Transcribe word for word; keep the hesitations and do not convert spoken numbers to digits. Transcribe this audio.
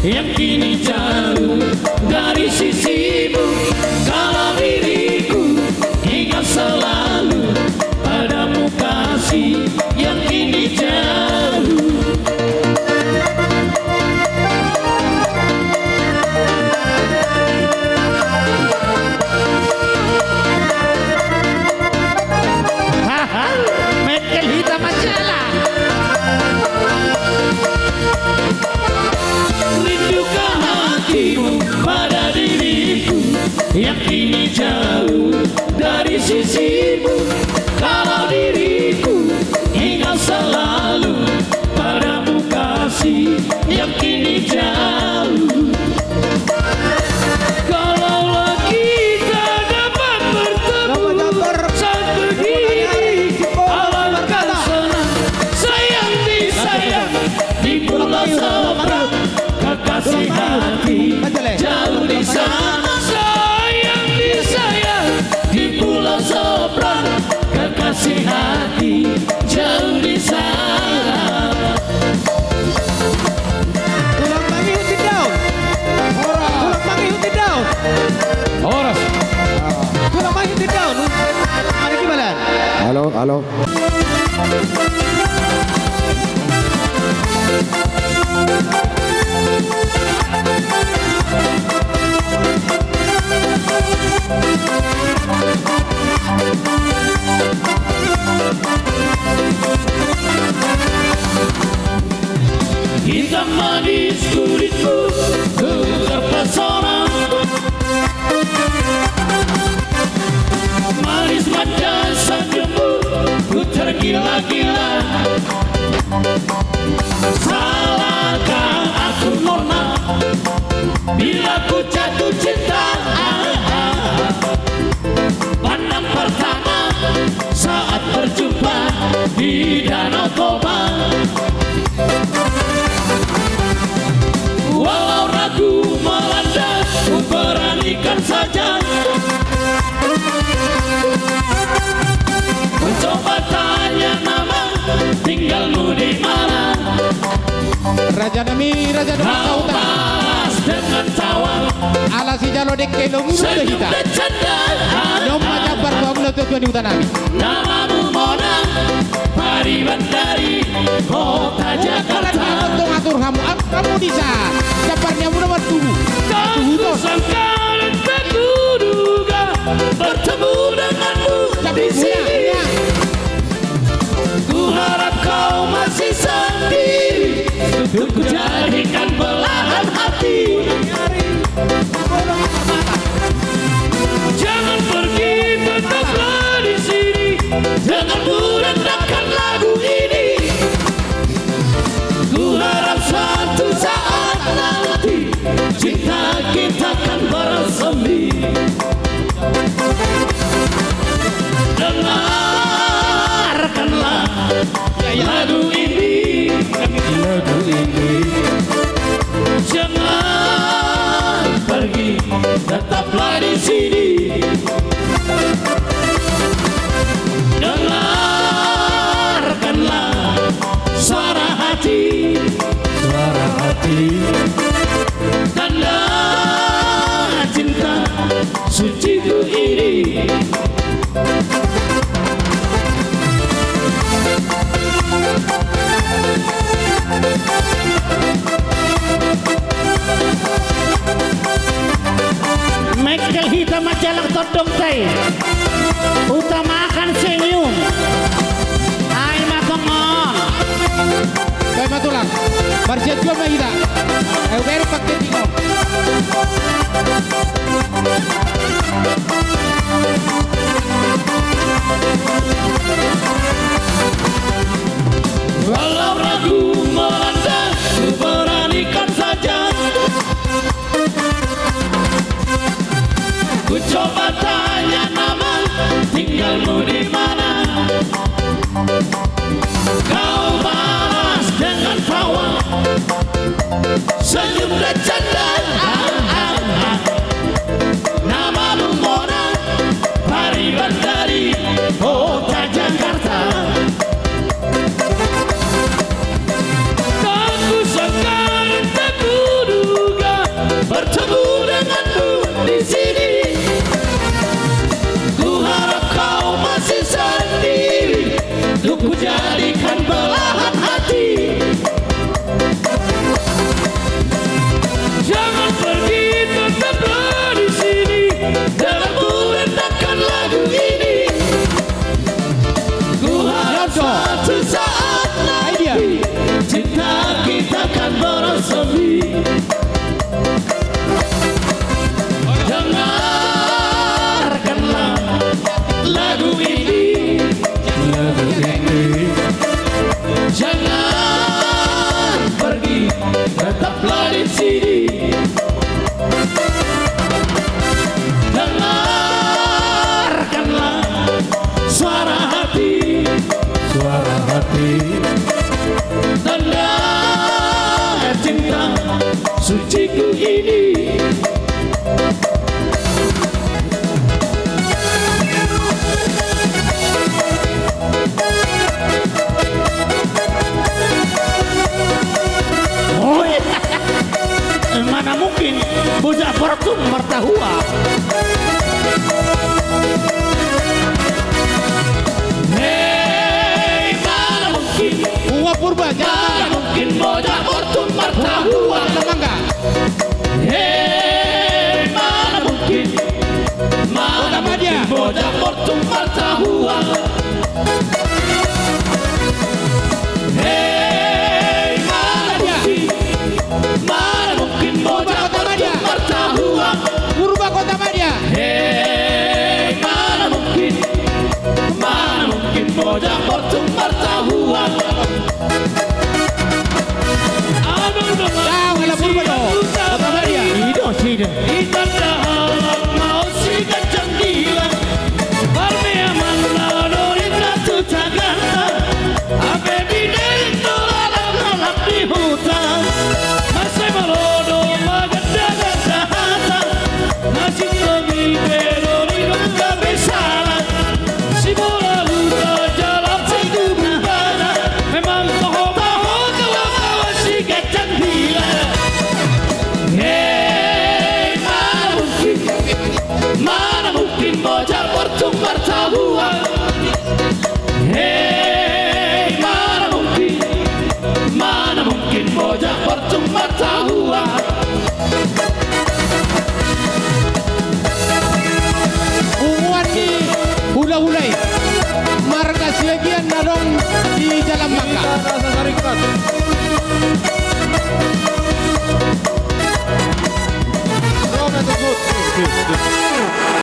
Yang kini jauh dari sisimu, kalau diriku ingat selalu padamu kasih yang kini jauh. Haha, mengkel hita majalah. Rindukah hatimu pada diriku yang kini jauh dari sisimu? Kalau diriku ingat selalu padamu kasih yang kini jauh. Kalaulah kita dapat bertemu saat begini, alangkah senang. Sayang disayang di pulau seberang, kekasih hati jauh di sana. Sayang disayang di pulau seberang, kekasih hati jauh di sana. Tulang mangihut tindaon. Horas. Tulang mangihut tindaon. Horas. Tulang mangihut tindaon. Mari gimana? Halo, halo. Hitam manis kulitmu, ku terpesona. Manis manja senyummu, ku tergila-gila. Salahkah aku, Nona, bila ku jatuh cinta? Pandang pertama saat berjumpa di Danau Toba. Walau ragu melanda, ku beranikan saja. Ku coba tanya nama, tinggalmu di mana? Raja nami, raja nami. Kau balas dengan tawa. Ala sijalo dengke lomu do hita. Senyum dan canda. Nunga jambar do hamu na tua-tua ni huta nami. Namamu Mona, Pariban dari kota Jakarta. Tong atur hamu, hamu disa. Jambar ni hamu na martubu. Tak kusangka dan tak kuduga bertemu denganmu di sini. Ku harap kau masih sendiri, untuk ku jadikan belahan hati. Jangan pergi, tetaplah di sini. Dengar ku rendangkan lagu ini. Ku harap suatu saat nanti cinta kita kan bersemi. Dengarkanlah lagu ini. Lagu ini. Jangan pergi, tetaplah di sini. Dengarkanlah suara hati. Suara hati. Tanda cinta suciku ini. Mengkel hita manjalang tondong tai. Utamakan senyum. Ai ma tongon. Baen ma tulang. Marsianjuan ma hita. Ayo, baen pakke tinggal. Walau ragu melanda, ku beranikan saja. Ku coba tanya nama, tinggalmu di mana? Kau balas dengan tawa, senyum dan canda. Ah, ah, ah. Namamu Mona, Pariban dari kota Jakarta. Tak kusangka, tak kuduga. Ku jadikan belahan hati. Jangan pergi, tetaplah di sini. Dengar ku rendangkan lagu ini. Ku harap suatu saat nanti cinta kita kan bersemi. Dengarkanlah lagu ini, lagu ini. Jangan pergi, tetaplah di sini. Dengarkanlah suara hati, suara hati. Tanda cinta suciku ini. Oi. Mana mungkin bojak Bortung martahua. Hei, mana mungkin. Uap Purba, mana mungkin bojak Bortung martahua. Mangga. Hei, mana mungkin. Mana mungkin bojak Bortung martahua. Hei, mana mungkin, mana mungkin bojak Bortung martahua. Purba Kota Madia. Hei, mana mungkin, mana mungkin bojak Bortung martahua. Adong do ma. Tahu ala Purba do. Kota Madia. Ido sida. Itanda halak mau siganjang dila. Parmeaman na do di na tu tagana. Ape binereng do lalan halak di huta. Masa malo do maganda-ganda hata. Masih lebih peduli dong gabe salah. Sibola huta jala pegubana. Memang toho-toho kawa-kawa siganjang dila. Hei, mana mungkin, mana mungkin bojak Bortung martahua. Hei, mana mungkin, mana mungkin bojak Bortung martahua. Punguan ni hula-hula i, marga Siagian na adong di Jalan Mangga.